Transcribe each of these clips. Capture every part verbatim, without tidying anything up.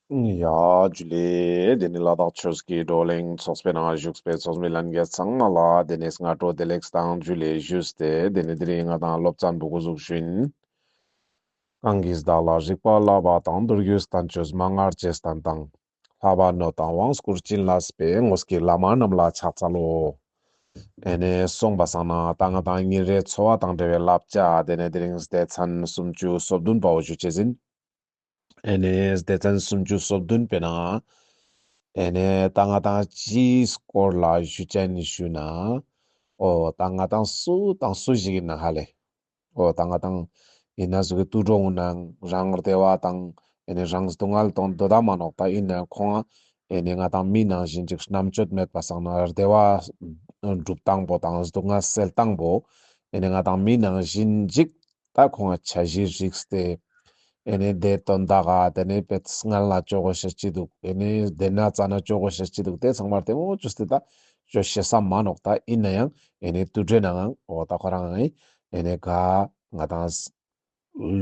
ཡ་ཇུ་ལེ། དེ་ནི་ལ་དྭགས་ཆོས་ཀྱི་བགྲོ་གླེང་ཚོགས་པའི་ནང་བཞུགས་པའི་ཚོགས་མི་ལྷན་རྒྱས་ཚང་མ་ལ་དེ་ནི་སྔ་དྲོ་བདེ་ལེགས་དང་ཇུ་ལེ་ཞུས་ཏེ། དེ་ནི་དེ་རིང་ང་དང་སློབ་ཚན་པོ་འགོ་བཙུགས་ཤིན། གང་གིས་བདག་ལ་རིག་པ་བསླབ་པ་དང་། མདོ་རྒྱུད་བསྟན་བཅོས་མན་ངག་རྗེས་བསྟན་དང་། ལྷག་པར་སྣོད་དང་དབང་བསྐུར་བྱིན་བརླབས་པའི། དངོས་ཀྱི་བླ་མ་རྣམས་ལ་ཕྱག་འཚལ་ལོ། ཨེ་ནེ་སོང་པ་སང་ན་ད་ང་དང་ཉིན་རེའི་འཚོ་བ་དང་འབྲེལ་བའི་བསླབ་བྱ་དེ་ནི་དེ་རིང་སྡེ་ཚན་སུམ་ཅུ་སོ་བདུན་པ་བོ་ཞུ་ཅེས་ཨིན། ཨེ་ནེ་སྡེ་ཚན་སུམ་ཅུ་སོ་བདུན་པའི་ནང་ཨེ་ནེ་ད་ང་དང་ཅིའི་སྐོར་ལ་ཞུ་ཅེས་ཨིན་ཞུ་ན། འོ་ད་ང་དང་སུ་དང་སུ་ཞིག་ཨིན་ན་ཧ་ལེ། འོ་ད་ང་དང་ཨིན་ན་ཟུག་གི་དུད་འགྲོ་གུན་ནང་རང་བདེ་བ་དང་ཨེ་ནེ་རང་སྡུག་བསྔལ་དང་འདོད་ད་མ་ནོག། ད་ཨིན་ན་ཁོང་ཨེ་ནེ་ང་དང་མི་ནང་བཞིན་ཅིག་རྣམ་དཔྱོད་མེད་པ་སང་ན་བདེ་བ་སྒྲུབ་སྟངས་པོ་དང་སྡུག་བསྔལ་སེལ་སྟངས་པོ་ཨེ་ནེ་ང་དང་མི་ནང་བཞིན་ཅིག་ད་ཁོང་ང་འཆར་གཞི་རིགས་ཏེ། ཨེ་ནེ་དེ་དོན་དག་ག་དེ་ནེ་པེ་སྔན་ལ་ཅོ་གོ་ཤེས་ཅི་དུག། ཨེ་ནེ་དེ་ན་ཙ་ན་ཅོ་གོ་ཤེས་ཅི་དུག། དེ་ཚང་མ་བདེ་མོ་ཅོས་ཏེ་ད་ཅོ་ཤེས་ས་མ་ནོག། ད་ཨིན་ན་ཡང་ཨེ་ནེ་དུད་འགྲོའི་ནང་ང་འོ་ད་ཁོ་རང་ཨེ་ནེ་ག་ང་དང་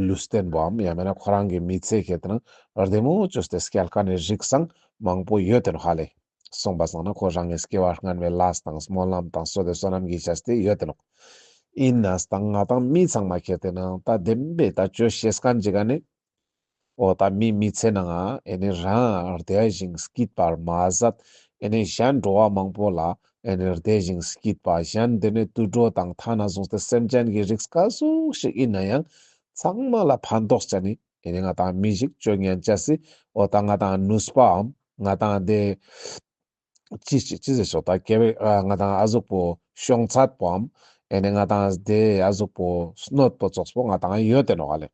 ལུས་རྟེན་པོའམ་ཡང་མེད་ན་ཁོ་རང་གི་མི་ཚེ་ཁེ་ཏེ་ན་བདེ་མོ་ཅོས་ཏེ་སྐྱལ་ཁན་ནི་རིགས་སང་མང་པོ་ཡོད་དེ་ནོག་ཧ་ལེ། སོང་པ་སང་ན་ཁོ་རང་གི་སྐྱེ་བ་སྔན་མའི་ལས་དང་སྨོན་ལམ་དང་བསོད་བདེ་བསོད་ནམས་ཀྱི་ཆ་སྟེ་ཡོད་དེ་ནོག། ཨིན་ན་སྟངས་ང་དང་མི་ཚང་མ་ཁེ་ཏེ་ན་ད་བདེན་པའི་ད་ཅོ་ཤེས་ཁན་ཅིག་ག་ནི། འོ་ད་མི་མི་ཚེ་ནང་ང་ཨེ་ནེ་རང་བདེ་ཞིང་སྐྱིད་པར་མ་ཟད་ཨེ་ནེ་གཞན་འགྲོ་བ་མང་པོ་ལ་ཨེ་ནེ་བདེ་ཞིང་སྐྱིད་པ་གཞན་དེ་ནེ་དུད་འགྲོ་དང་ཐ་ན་བཟུང་སྟེ་སེམས་ཅན་གྱི་རིགས་ག་ཟུག་ཞིག་ཨིན་ན་ཡང་ཚང་མ་ལ་ཕན་ཐོགས་ཅན་ནི་ཨེ་ནེ་ང་དང་མི་ཞིག་ཅོ་ཉན་ཅེས་སི་འོ་ད་ང་དང་ནུས་པའམ་ང་དང་དེ་ཅི་ཅི་ཅི་ཟེར་ཤོག་ད་སྐྱེ་བའི་ཨ་ང་དང་ཨ་ཟུག་པོ་ཤོང་ཚད་པོའམ་ཨེ་ནེ་ང་དང་དེ་ཨ་ཟུག་པོ་སྣོད་པོ་ཙོགས་པོ་ང་དང་ཡོད་དེ་ནོག་ཧ་ལེ།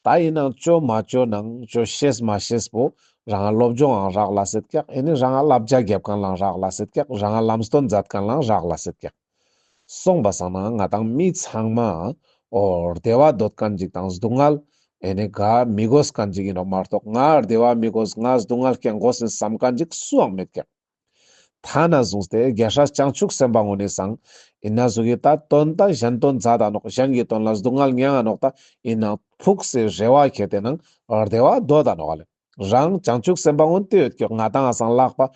ད་ཨིན་ནང་ཅོ་མ་ཅོ་ནང་ཅོ་ཤེས་མ་ཤེས་པོ་རང་སློབ་སྦྱོང་ཡང་རག་ལས་སེད་ཀྱག། ཨེ་ནེ་རང་བསླབ་བྱ་རྒྱབ་ཁན་ལའང་རག་ལས་སེད་ཀྱག། རང་ལམ་སྟོན་མཛད་ཁན་ལའང་རག་ལས་སེད་ཀྱག། སོང་པ་སང་ན་ང་དང་མི་ཚང་མ་འོ་བདེ་བ་འདོད་ཁན་ཅིག་དང་སྡུག་བསྔལ་ཨེ་ནེ་ག་མི་དགོས་ཁན་ཅིག་ཨིན་ནོག་མ་གཏོགས་ང་བདེ་བ་མི་དགོས་ང་སྡུག་བསྔལ་ཀྱང་དགོས་ཟེར་སམ་ཁན་ཅིག་སུའང་མེད་ཀྱག། ཐ་ན་བཟུང་སྟེ་རྒྱལ་སྲས་བྱང་ཆུབ་སེམས་དཔའ་གུན་ནི་སང་ཨིན་ན་ཟུག་གི་ད་དོན་དག་གཞན་དོན་མཛད་ད་ནོག། གཞན་གྱི་དོན་ལ་སྡུག་བསྔལ་མྱང་ང་ནོག། ད་ཨིན་ན་ཕུགས་སི་རེ་བ་ཁེ་ཏེ་ན་བདེ་བ་འདོད་ད་ནོག་ལེ། རང་བྱང་ཆུབ་སེམས་དཔའ་གུན་ཏེ་ཡོད་ཀྱག། ང་དང་ང་སང་ལྷག་པ་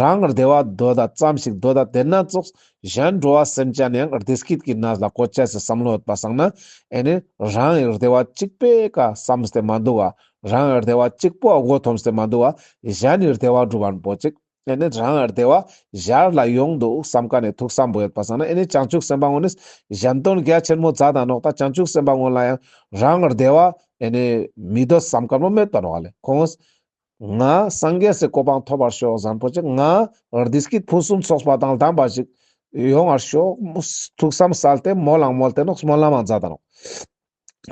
རང་བདེ་བ་འདོད་ད་ཙམ་ཞིག་འདོད་ད་དེ་ན་ཙོགས་གཞན་འགྲོ་བ་སེམས་ཅན་ཡང་བདེ་སྐྱིད་ཀྱི་གནས་ལ་བཀོད་ཅེས་སི་སམ་བློ་ཡོད་པ་སང་ན་ཨེ་ནེ་རང་ངི་བདེ་བ་ཅིག་པོའི་ཀ་སམ་སྟེ་མ་དུག་ག། རང་ངི་བདེ་བ་ཅིག་པོ་མགོ་འཐོམས་ཏེ་མ་དུག་ག། གཞན་ནི་བདེ་བ་སྒྲུབ་ཁན་པོ་ཅིག། ཨེ་ནེ་རང་ངི་བདེ་བ་གཞན་ལ་ཡོང་དུག་སམ་ཁན་ནི་ཐུགས་སམ་པོ་ཡོད་པ་སང་ན་ཨེ་ནེ་བྱང་ཆུབ་སེམས་དཔའ་གུན་ནི་གཞན་དོན་རྒྱ་ཆེན་མོ་མཛད་ད་ནོག། ད་བྱང་ཆུབ་སེམས་དཔའ་གུན་ལ་ཡང་རང་ངི་བདེ་བ་ཨེ་ནེ་མི་འདོད་སམ་ཁན་པོ་མེད་པ་ནོག་ལེ། ཁོང་ང་སངས་རྒྱས་སི་གོ་འཕང་ཐོབ་པར་ཤོག་ཟེར་ཁན་པོ་ཅིག། ང་བདེ་སྐྱིད་ཕུན་སུམ་ཚོགས་པ་དང་ལྡན་པ་ཞིག་ཡོང་བར་ཤོག། ཐུགས་སམ་སལ་ཏེ་མོལ་ལང་མོལ་ཏེ་ནོག་སྨོན་ལམ་མཛད་ད་ནོག།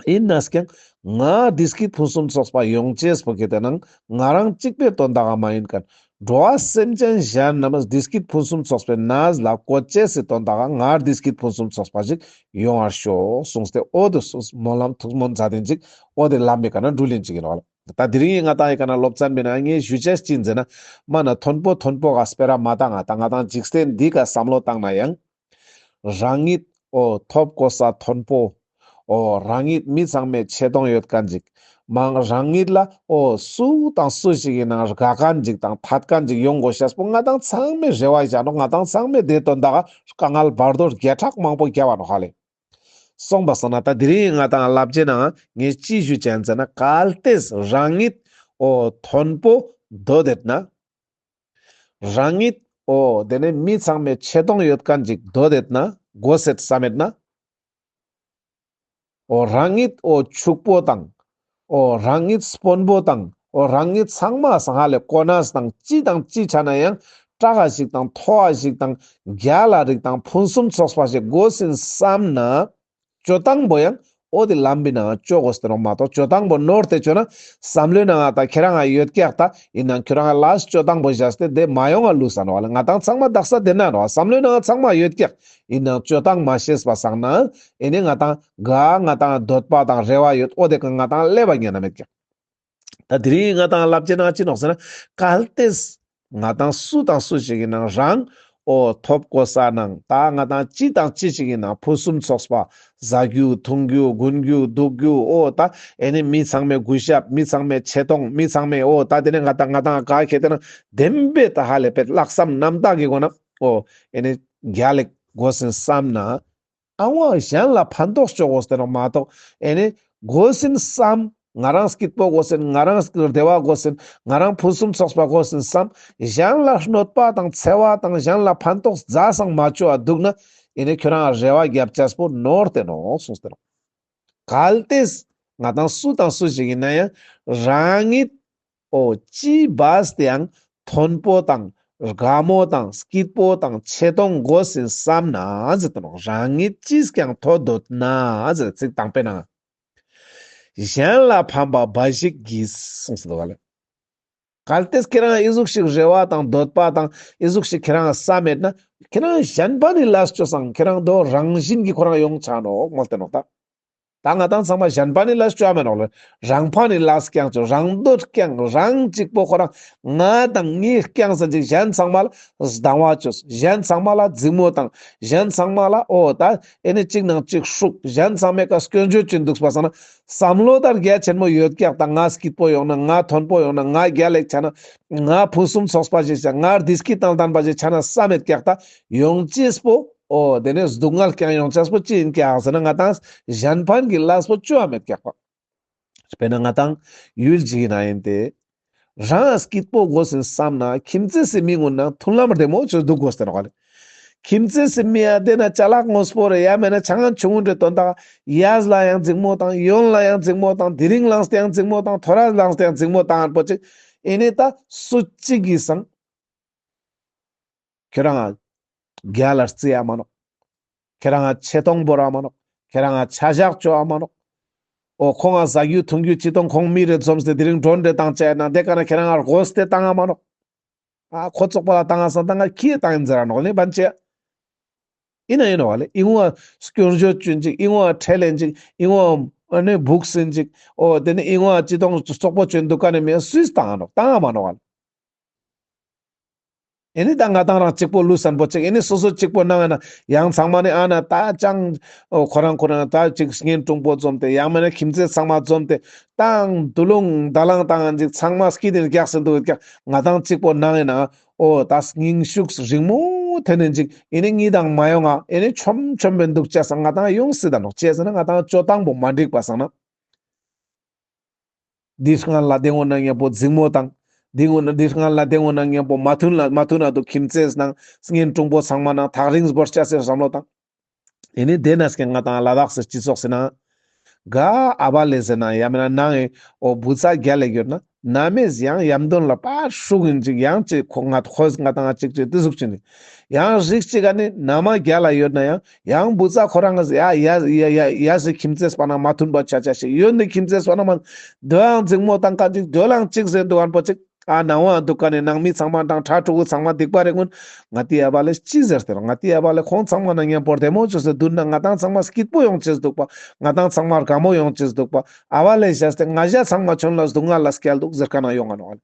ཨིན་ནའང་ང་བདེ་སྐྱིད་ཕུན་སུམ་ཚོགས་པ་ཡོང་ཅེས་པོ་ཁེ་ཏེ་ན་ང་རང་གཅིག་པོའི་དོན་དག་ག་མ་ཡིན་ཁན་འགྲོ་བ་སེམས་ཅན་གཞན་རྣམས་བདེ་སྐྱིད་ཕུན་སུམ་ཚོགས་པའི་གནས་ལ་བཀོད་ཅེས་སི་དོན་དག་ག་ང་བདེ་སྐྱིད་ཕུན་སུམ་ཚོགས་པ་ཞིག་ཡོང་བར་ཤོག་གསུངས་ཏེ་འོ་དེ་སྨོན་ལམ་ཐུགས་སྨོན་མཛད་དེན་ཅིག། འོ་དེ་ལམ་པའི་ཀ་ན་འགྲུལ་ལེན་ཅིག་ཨིན་ནོག་ལེ། ད་དེ་རིང་ང་དང་ཡི་ཀ་ན་སློབ་ཚན་པའི་ནང་ངས་ཞུ་ཅེས་ཅི་ཟེར་ན་མ་ན་མཐོན་པོ་མཐོན་པོ་ག་སྤེ་ར་མ་བཏང་ང་། ད་ང་དང་འཇིག་རྟེན་འདི་ཀ་སམ་བློ་བཏང་ན་ཡང་རང་ཉིད་འོ་ཐོབ་གོ་ས་མཐོན་པོ། འོ་རང་ཉིད་མི་ཚང་མའི་ཆེ་མཐོང་ཡོད་ཁན་ཅིག། མང་རང་ཉིད་ལ་འོ་སུ་དང་སུ་ཞིག་གི་ནང་དགའ་ཁན་ཅིག་དང་ཐད་ཁན་ཅིག་ཡོང་གོ་ཤེས་པོ་ང་དང་ཚང་མའི་རེ་བ་ཡིན་ནོག། ང་དང་ཚང་མའི་དེ་དོན་དག་ག་དཀའ་ངལ་བར་དོ་བརྒྱ་ཕྲག་མང་པོ་བརྒྱབ་བ་ནོག་ཧ་ལེ། སོང་པ་སང་ན་ད་དེ་རིང་ང་དང་བསླབ་བྱའི་ནང་ངས་ཅི་ཞུ་ཅེས་ཟེར་ན་གལ་ཏེ་རང་ཉིད་འོ་མཐོན་པོ་འདོད་དེད་ན། རང་ཉིད་འོ་དེ་ནེ་མི་ཚང་མའི་ཆེ་མཐོང་ཡོད་ཁན་ཅིག་འདོད་དེད་ན་དགོས་སེད་སམ་མེད་ན། འོ་རང་ཉིད་འོ་ཕྱུག་པོ་དང་། འོ་རང་ཉིད་དཔོན་པོ་དང་། འོ་རང་ཉིད་ཚང་མ་སང་ཧ་ལེ་གོ་གནས་དང་ཅི་དང་ཅི་ཆ་ན་ཡང་དྲག་ག་ཞིག་དང་མཐོ་བ་ཞིག་དང་རྒྱལ་ལ་རིགས་དང་ཕུན་སུམ་ཚོགས་པ་ཞིག་དགོས་ཟིན་སམ་ན། ཅོ་སྟངས་པོ་ཡང་འོ་དེ་ལམ་པའི་ནང་ཅོ་དགོས་ཏེ་ནོག་མ་གཏོགས་ཅོ་སྟངས་པོ་ནོར་ཏེ་ཅོ་ན་སམ་བློའི་ནང་ང་ད་ཁྱེ་རང་ང་ཡོད་ཀྱག། ད་ཨིན་ནའང་ཁྱེ་རང་ང་ལས་ཅོ་སྟངས་པོ་བཞག་སྟེ་དེ་མ་ཡོང་ང་ལུས་ས་ནོག་ལེ། ང་དང་ཚང་མ་དག་ས་དེ་ན་ནོག། སམ་བློའི་ནང་ང་ཚང་མ་ཡོད་ཀྱག། ཨིན་ནའང་ཅོ་སྟངས་མ་ཤེས་པ་སང་ན་ཨེ་ནེ་ང་དང་ག་ང་དང་འདོད་པ་དང་རེ་བ་ཡོད་འོ་དེ་ཀ་ང་དང་ལེབ་བ་ཉན་ན་མེད་ཀྱག། ད་དེ་རིང་ང་དང་བསླབ་བྱའི་ནང་ཅི་ནོག་ཟེར་ན་གལ་ཏེ་ང་དང་སུ་དང་སུ་ཞིག་གི་ནང་རང་འོ་ཐོབ་གོ་ས་ནང་ད་ང་དང་ཅི་དང་ཅི་ཞིག་གི་ནང་ཕུན་སུམ་ཚོགས་པ་ ཟ་རྒྱུ་འཐུང་རྒྱུ་གོན་རྒྱུ་འདུག་རྒྱུ་འོ་ད་ཨེ་ནི་མི་ཚང་མའི་གུས་ཞབས། མི་ཚང་མའི་ཆེ་མཐོང་། མི་ཚང་མའི་འོ་ད་དེ་ནི་ང་ད་ང་ད་ག་ཁེ་དེ་ན་བདེན་པའི་ད་ཧ་ལས་པའི་ལྷག་བསམ་རྣམ་དག་གི་སྒོ་ན་འོ་ཨེ་ནི་རྒྱལ་ལེགས་དགོས་སིན་བསམ་ན། ཨ་བ་གཞན་ལ་ཕན་ཐོགས་ཅོ་དགོས་ཏེ་ནོག་མ་གཏོགས་ཨེ་ནི་དགོས་སིན་བསམ། ང་རང་སྐྱིད་པོ་དགོས་སིན། ང་རང་བདེ་བ་དགོས་སིན། ང་རང་ཕུན་སུམ་ཚོགས་པ་དགོས་སིན་བསམ། གཞན་ལ་གནོད་པ་དང་འཚེ་བ་དང་གཞན་ལ་ཕན་ཐོགས་ཛ་སང་མ་ཅོ་བ་འདུག་ན་ཨེ་ནི་ཁྱོད་རང་རེ་བ་རྒྱབ་ཅེས་པོ་ནོར་ཏེ་ནོག་གསུངས་ཏེ་ནོག་གལ་ཏེ་ང་དང་སུ་དང་སུ་ཞིག་ཡིན་ན་ཡང་རང་ཉིད་འོ་ཅི་བས་ཏེ་ཡང་མཐོན་པོ་དང་དགའ་མོ་དང་སྐྱིད་པོ་དང་ཆེ་མཐོང་དགོས་སིན་བསམ་ན་ཟེར་ཏེ་ནོག་རང་ཉིད་ཅིས་ཀྱང་མཐོ་འདོད་ན་ཟེར་ཚིག་དང་པོའི་ནང་གཞན་ལ་ཕན་པ་འབའ་ཞིག་གྱིས་གསུངས་སོ་ག་ལེ། གལ་ཏེ་ཁྱེད་རང་ཨི་ཟུག་ཞིག་རེ་བ་དང་འདོད་པ་དང་ཨི་ཟུག་ཞིག་ཁྱེད་རང་བསམ་མེད་ན་ཁྱེད་རང་གཞན་ཕན་ནི་ལས་ཅོས་སང་ཁྱེད་རང་དོ་རང་བཞིན་གྱི་ཁོ་རང་ཡོང་ཆ་ནོག་མོལ་ཏེ་ནོག་ད། ད་ང་དང་ཚང་མ་གཞན་ཕན་ནི་ལས་ཅོ་ཨ་མེ་ནོག་ལེ། རང་ཕན་ནི་ལས་རྐྱང་ཅོ། རང་འདོད་རྐྱང་། རང་གཅིག་པོ་ཁོ་རང་ང་དང་ངའི་རྐྱང་ཟེར་ཅིག་གཞན་ཚང་མ་ལ་སྡང་བ་ཅོས། གཞན་ཚང་མ་ལ་འཛིང་མོ་བཏང་། གཞན་ཚང་མ་ལ་འོ་ད་ཨེ་ནི་གཅིག་ནང་གཅིག་ཧྲུག། གཞན་ཚང་མའི་ཀ་སྐྱོན་བརྗོད་ཅོ་འདུག་པ་སང་ན་བསམ་བློ་ད་རྒྱ་ཆེན་མོ་ཡོད་ཀྱག་ད་ང་སྐྱིད་པོ་ཡོང་ན་ང་མཐོན་པོ་ཡོང་ན་ང་རྒྱལ་ལེགས་ཆ་ན་ང་ཕུན་སུམ་ཚོགས་པ་ཞིག་ཆ་ང་བདེ་སྐྱིད་དང་ལྡན་པ་ཞིག་ཆ་ན་བསམ་མེད་ཀྱག་ད་ཡོང་ཅེས་པོ། འོ་དེ་ནས་སྡུག་བསྔལ་རྐྱང་ཡོང་ཅེས་པོ་ཅི་ཡིན་ཀྱག་ཟེར་ན་ང་དང་གཞན་ཕན་གྱི་ལས་པོ་ཅོ་ཨ་མེད་ཀྱག་པ། དཔེར་ན་ང་དང་ཡུལ་ཅིག་ཡིན་ན་ཡིན་ཏེ། རང་སྐྱིད་པོ་དགོས་སིན་བསམ་ན་ཁྱིམ་མཚེས་སི་མི་ངུན་ན་མཐུན་ལམ་བདེ་མོ་ཅོས་འདུག་དགོས་ཏེ་ནོག་ལེ། ཁྱིམ་མཚེས་སི་མི་ཡ་དེ་ན་ཅ་ལག་དངོས་པོ་རེ་ཡ་མེད་ན་ཆ་ངན་ཆུང་ངུན་རེ་དོན་དག་གཡས་ལ་ཡང་འཛིང་མོ་དང་གཡོན་ལ་ཡང་འཛིང་མོ་དང་དེ་རིང་ལངས་ཏེ་ཡང་འཛིང་མོ་དང་ཐོ་རས་ལངས་ཏེ་ཡང་འཛིང་མོ་བཏང་ཨན་པོ་ཅིག་ཨེ་ནི་ད་སུ་གཅིག་གིས་སང་། ཁྱེད་རང་རྒྱལ་ལ་རྩི་ཡ་མ་ནོག་ཁྱེད་རང་ཆེ་མཐོང་བོར་ཡ་མ་ནོག་ཁྱེད་རང་ཆ་བཞག་ཅོ་ཡ་མ་ནོག་འོ་ཁོང་ང་ཟ་རྒྱུ་འཐུང་རྒྱུ་ཅི་གཏོང་ཁོང་མི་རེ་འཛོམས་ཏེ་དེ་རིང་མགྲོན་རེ་བཏང་ཅེས་ན་དེ་ཀ་ན་ཁྱེད་རང་ང་དགོས་ཏེ་བཏང་ཡ་མ་ནོག་ཨ་ཁོ་ཙོག་པ་ལ་བཏང་ཡ་སང་བཏང་ང་ཁྱི་ཡ་བཏང་ཡིན་ཟེར་ར་ནོག་ལེ་བན་ཅེ། ཡིན་ན་ཡིན་ནོག་ལེ། ཨི་ངོ་སྐྱོན་བརྗོད་ཅོ་ཨིན་ཅིག་ཨི་ངོ་ཁྲེལ་ལེན་ཅིག་ཨི་ངོ་ཨ་ནི་སྦུག་སིན་ཅིག་འོ་དེ་ནི་ཨི་ངོ་ཅི་གཏོང་ཙོག་པོ་ཅོ་འདུག་ག་ནི་མེད་སུས་བཏང་ཡ་ནོག་བཏང་ཡ་མ་ནོག་ལེ། ཨེ་ནི་ད་ང་དང་རང་གཅིག་པོ་ལུས་སན་པོ་ཅིག་ཨེ་ནི་སོ་སོ་གཅིག་པོ་ནང་ཡིན་ན་ཡང་ཚང་མ་ནི་ཨ་ན་ད་ཅང་ཁོ་རང་ཁོ་རང་ད་ཅིག་གཉེན་དྲུང་པོ་འཛོམས་ཏེ་ཡང་མེད་ན་ཁྱིམ་མཚེས་ཚང་མ་འཛོམས་ཏེ་ཏང་དུ་ལུང་ད་ལང་ཏང་ཅིག་ཚང་མ་སྐྱིད་དེ་རྒྱག་སེ་འདུག་ཀྱང་ང་དང་གཅིག་པོ་ནང་ཡིན་ན་འོ་ད་སྙིང་ཤུགས་རིང་མོ་ཐེན་ནེ་ཅིག་ཨེ་ནི་གཉིད་དང་མ་ཡོང་ང་ཨེ་ནི་ཆོམ་ཆོམ་བེ་འདུག་ཅེས་ང་དང་ཡོང་སྲིད་ད་ནོག་ཅི་ཟེར་ན་ང་དང་ཅོ་སྟངས་པོ་མ་འགྲིག་པ་སང་ན། འདི་སྔན་ལ་དེ་སྔོན་ན་མཉམ་པོ་འཛིང་མོ་དང་། འདི་སྔོན་ན་འདི་སྔན་ལ་དེ་སྔོན་ན་མཉམ་པོ་མ་མཐུན་ལ་མ་མཐུན་ན་འདུག་ཁྱིམ་མཚེས་ནང་གཉེན་དྲུང་པོ་ཚང་མ་ནང་ཐག་རིང་བོར་ཆ་སེ་བསམ་བློ་དང་། ཨེ་ནི་དེ་ན་སྐྱེ་ང་དང་ལ་དྭགས་སི་སྤྱི་ཚོགས་སི་ནང་། ག་ཨ་བ་ལེ་ཟེར་ན་ཡ་མེད་ན་ནང་ཨེ་འོ་བུ་ཚ་རྒྱལ་ལེགས་ཡོད་ན་ན་མེད་ཡང་ཡམ་དོན་ལ་པ་ཧྲུག་ཡིན་ཅིག་ཡང་ཅིག་ཁོ་ང་ཁོས་ང་དང་ཅིག་ཅིག་དེ་ཟུག་ཅིག་ནི། ཡང་རིགས་ཅིག་ག་ནི་ན་མ་རྒྱལ་ལ་ཡོད་ན་ཡང་། ཡང་བུ་ཚ་ཁོ་རང་ཡ་ཡ་ཡ་ཡ་ཡ་སི་ཁྱིམ་མཚེས་པ་ན་མ་མཐུན་པ་ཆ་ཆ་ཞིག་ཡོད་ནི་ཁྱིམ་མཚེས་པ་ན་མ་དོ་ཡང་འཛིང་མོ་དང་ཀ་ཅིག་དོ་ལང་ཅིག་ཟེར་འདུག་ཨན་པོ་ཅིག་ཨ་ནང་བ་འདུག་ག་ནི་ནང་མི་ཚང་མ་དང་ཕྲུ་གུ་ཚང་མ་སྡིག་པ་རེ་ཀུན་ང་ཏི་ཡ་བ་ལེ་ཅི་ཟེར་ཏེ་རོ་ང་ཏི་ཡ་བ་ལེ་ཁོང་ཚང་མ་ན་མཉམ་པོར་བདེ་མོ་ཅོས་སེ་བསྡུར་ན་ང་དང་ཚང་མ་སྐྱིད་པོ་ཡོང་ཅེས་འདུག་པ་ང་དང་ཚང་མ་དགའ་མོ་ཡོང་ཅེས་འདུག་པ་ཨ་བ་ལེ་བཞག་སྟེ་ང་ཞ་ཚང་མ་ཆོན་ལ་སྡུག་བསྔལ་ལ་སྐྱལ་འདུག་ཟེར་ཁན་ཡོང་ང་ནོག་ཨ་ལེ།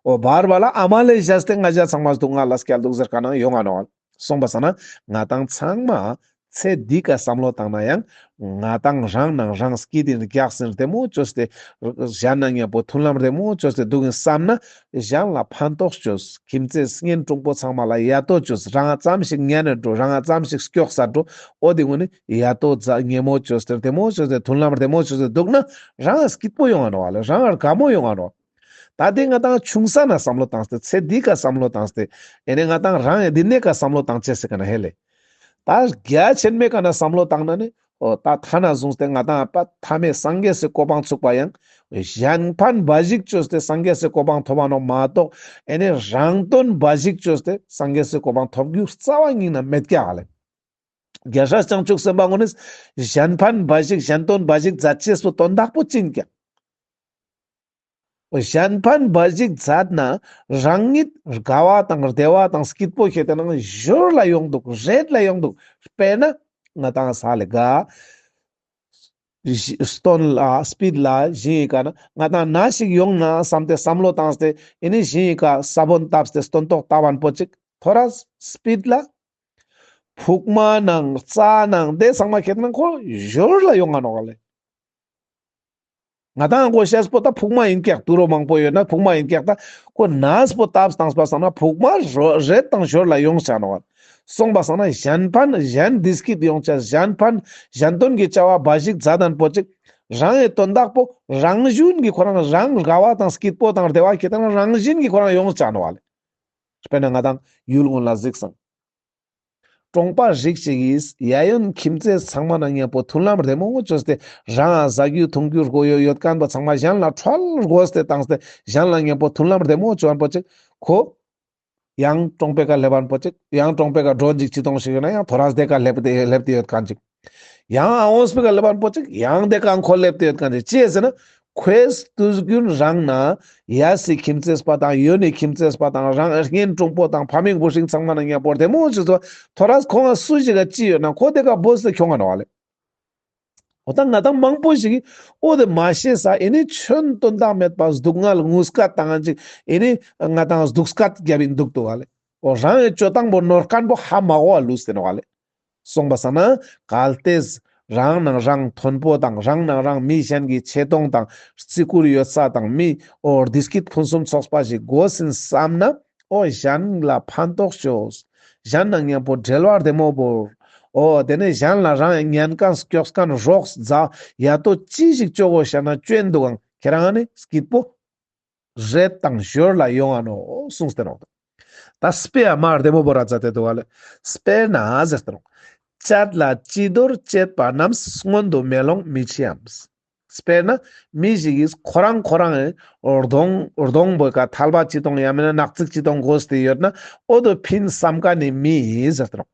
འོ་བར་བ་ལ་ཨ་མ་ལེ་བཞག་སྟེ་ང་ཞ་ཚང་མ་སྡུག་བསྔལ་ལ་སྐྱལ་འདུག་ཟེར་ཁན་ཡོང་ང་ནོག་ཨ་ལེ། སོང་པ་སང་ན་ང་དང་ཚང་མ་ཚེ་འདི་ཀ་བསམ་བློ་བཏང་ན་ཡང་ང་དང་རང་ནང་རང་སྐྱིད་དེ་རྒྱག་སེ་བདེ་མོ་ཅོས་ཏེ་གཞན་ན་མཉམ་པོ་མཐུན་ལམ་བདེ་མོ་ཅོས་ཏེ་འདུག་ཡིན་བསམ་ན་གཞན་ལ་ཕན་ཐོགས་ཅོས། ཁྱིམ་མཚེས་གཉེན་དྲུང་པོ་ཚང་མ་ལ་ཡ་ཏོ་ཅོས། རང་ཙམ་ཞིག་ཉན་ནས་འགྲོ། རང་ཙམ་ཞིག་སྐྱོགས་ས་འགྲོ། འོ་དེ་ངོ་ནི་ཡ་ཏོ་ཉེ་མོ་ཅོས་ཏེ་བདེ་མོ་ཅོས་ཏེ་མཐུན་ལམ་བདེ་མོ་ཅོས་ཏེ་འདུག་ན་རང་སྐྱིད་པོ་ཡོང་ང་ནོག་ཨ་ལེ། རང་དགའ་མོ་ཡོང་ང་ནོག་ད་དེ་ང་དང་ཆུང་ས་ན་བསམ་བློ་བཏང་སྟེ་ཚེ་འདི་ཀ་བསམ་བློ་བཏང་སྟེ་ཨེ་ནི་ང་དང་རང་ཨེ་འདི་ནས་ཀ་བསམ་བློ་བཏང་ཅེས་སི་ཀ་ན་ཧེ་ལེ། ད་རྒྱ་ཆེན་མོའི་ཀ་ན་བསམ་བློ་བཏང་ན་ནི་འོ་ད་ཐ་ན་བཟུང་སྟེ་ང་དང་པ་ཐ་མའི་སངས་རྒྱས་སི་གོ་འཕང་ཚུགས་པ་ཡང་གཞན་ཕན་འབའ་ཞིག་ཅོས་ཏེ་སངས་རྒྱས་སི་གོ་འཕང་ཐོབ་པ་ནོག་མ་གཏོགས་ཨེ་ནི་རང་དོན་འབའ་ཞིག་ཅོས་ཏེ་སངས་རྒྱས་སི་གོ་འཕང་ཐོབ་རྒྱུ་རྩ་བ་ཉིད་ན་མེད་ཀྱག་ཨ་ལེ། རྒྱལ་སྲས་བྱང་ཆུབ་སེམས་དཔའ་ངོ་ནི་གཞན་ཕན་འབའ་ཞིག་གཞན་དོན་འབའ་ཞིག་མཛད་ཅེས་སི་དོན་དག་པོ་ཅི་ཡིན་ཀྱག་གཞན་ཕན་འབའ་ཞིག་མཛད་ན་རང་ཉིད་དགའ་བ་དང་བདེ་བ་དང་སྐྱིད་པོ་ཁྱེར་ཏེ་ནང་ཞོར་ལ་ཡོང་འདུག་རེད་ལ་ཡོང་འདུག་དཔེར་ན་ང་དང་ས་ལེ་ག་སྟོན་ལ་སྤིད་ལ་ཞིང་ངི་ཀ་ན་ང་དང་ན་ཞིག་ཡོང་ན་བསམ་སྟེ་བསམ་བློ་བཏང་སྟེ་ཨེ་ནི་ཞིང་ངི་ཀ་ས་བོན་བཏབ་སྟེ་སྟོན་ཐོག་བཏབ་ཨན་པོ་ཅིག་ཐོ་རས་སྤིད་ལ། ཕུག་མ་ནང་རྩྭ་ནང་དེ་ཚང་མ་ཁེ་ཏེ་ན་ཁོ་ཞོར་ལ་ཡོང་ང་ནོག་ལེ། ང་དང་གོ་ཤེས་པོ་ད་ཕུག་མ་ཡིན་ཀྱག། དུག་རོ་མང་པོ་ཡོད་ན་ཕུག་མ་ཡིན་ཀྱག། ད་ཁོ་ནས་པོ་བཏབ་བཏང་པ་སང་ན་ཕུག་མ་རོ་རེད་དང་ཞོར་ལ་ཡོང་ཆ་ནོག། སོང་པ་སང་ན་གཞན་ཕན་གཞན་བདེ་སྐྱིད་ཡོང་ཆ། གཞན་ཕན་གཞན་དོན་གྱི་བྱ་བ་འབའ་ཞིག་མཛད་དན་པོ་ཅིག། རང་གི་དོན་དག་པོ་རང་བཞིན་གྱི་ཁོ་རང་རང་དགའ་བ་དང་སྐྱིད་པོ་དང་བདེ་བ་ཁེ་ཏེ་ན་རང་བཞིན་གྱི་ཁོ་རང་ཡོང་ཆ་ནོག་ལེ། དཔེར་ན་ང་དང་ཡུལ་ཀུན་ལ་གཟིགས་སང་། གྲོང་པ་རིགས་ཅིག་གིས་གཡས་གཡོན་ཁྱིམ་མཚེས་ཚང་མ་ན་མཉམ་པོ་མཐུན་ལམ་བདེ་མོ་བཅོས་ཏེ་རང་ང་ཟ་རྒྱུ་འཐུང་རྒྱུ་དགོས་ཡོད་ཡོད་མཁན་པོ་ཚང་མ་གཞན་ལ་འཕྲལ་བགོས་ཏེ་བཏང་སྟེ་གཞན་ལ་མཉམ་པོ་མཐུན་ལམ་བདེ་མོ་བཅོ་མཁན་པོ་ཅིག་ཁོ། ཡང་གྲོང་པའི་ཀ་སླེབས་མཁན་པོ་ཅིག། ཡང་གྲོང་པའི་ཀ་མགྲོན་ཅིག་ཅི་གཏོང་ཞིག་ཡོད་ན་ཡང་ཐོ་རས་དེ་ཀ་སླེབས་ཏེ་སླེབས་ཏེ་ཡོད་མཁན་ཅིག། ཡང་ཨ་འོས་པའི་ཀ་སླེབས་མཁན་པོ་ཅིག། ཡང་དེ་ཀ་ཁོ་སླེབས་ཏེ་ཡོད་མཁན་ཅིག། ཅི་ཟེར་ན། ཁོའི་དུས་རྒྱུན་རང་ན་གཡས་སི་ཁྱིམ་མཚེས་པ་དང་གཡོན་ནི་ཁྱིམ་མཚེས་པ་དང་རང་གཉེན་དྲུང་པོ་དང་ཕ་མིང་བུ་སྲིང་ཚང་མ་ན་མཉམ་པོ་བདེ་མོ་ཅིག་ཏུ་ཐོ་རས་ཁོང་ང་སུ་ཞིག་ག་ཅི་ཡོད་ན་ཁོ་དེ་ཀ་བོས་ཏེ་ཁྱོང་ང་ནོག་ལེ། འོ་ད་ང་དང་མང་པོ་ཞིག་གིས་འོ་དེ་མ་ཤེས་ས་ཨེ་ནི་ཆོན་དོན་དག་མེད་པ་སྡུག་བསྔལ་ངུ་སྐད་བཏང་ཅིག། ཨེ་ནི་ང་དང་སྡུག་སྐད་རྒྱབ་ཨིན་འདུག་ཏོ་ག་ལེ། འོ་རང་གི་སྤྱོད་སྟངས་པོ་ནོར་མཁན་པོ་ཧ་མ་གོ་བ་ལུས་ཏེ་ནོག་ག་ལེ། སོང་པ་སང་ན་གལ་ཏེ་རང་ནང་རང་མཐོན་པོ་དང་རང་ནང་རང་མི་གཞན་གྱི་ཆེ་མཐོང་དང་བརྩི་བཀུར་ཡོད་ས་དང་མི་འོ་བདེ་སྐྱིད་ཕུན་སུམ་ཚོགས་པ་ཞིག་དགོས་ཟིན་བསམ་ན། འོ་གཞན་ལ་ཕན་ཐོགས་ཅོས། གཞན་ནང་མཉམ་པོ་འབྲེལ་བ་བདེ་མོ་བོར། འོ་དེ་ནས་གཞན་ལ་རང་ཉན་མཁན་སྐྱོགས་མཁན་རོགས་མཛའ་ཡ་ཏོ་ཅི་ཞིག་ཅོ་དགོས་ཤ་ན་ཅོ་ཨིན་འདུག་གང་ཁྱེ་རང་ནི་སྐྱིད་པོ་རེད་དང་ཞོར་ལ་ཡོང་ང་ནོག་གསུངས་ཏེ་ནོག། ད་དཔེ་ཡ་མ་བདེ་མོ་བོ་ར་མཛད་དེ་འདུག་ག་ལེ། དཔེར་ན་ཟེར་ཏེ་ནོག། བཅད་ལ་ཅི་འདོར་བཅད་པ་རྣམས། སྔོན་དུ་མེ་ལོང་མི་འཆི་འམ། དཔེར་ན་མི་ཞིག་གིས་ཁོ་རང་ཁོ་རང་གི་གདོང་གདོང་པོའི་ཀ་ཐལ་བ་ཅི་གཏོང་ཡང་མིན་ན་ནག་རྩིག་ཅི་གཏོང་དགོས་ཏེ་ཡོད་ན་འོ་དོ་ཕིན་བསམ་མཁན་ནི་མི་ཟེར་ཏེ་ནོག།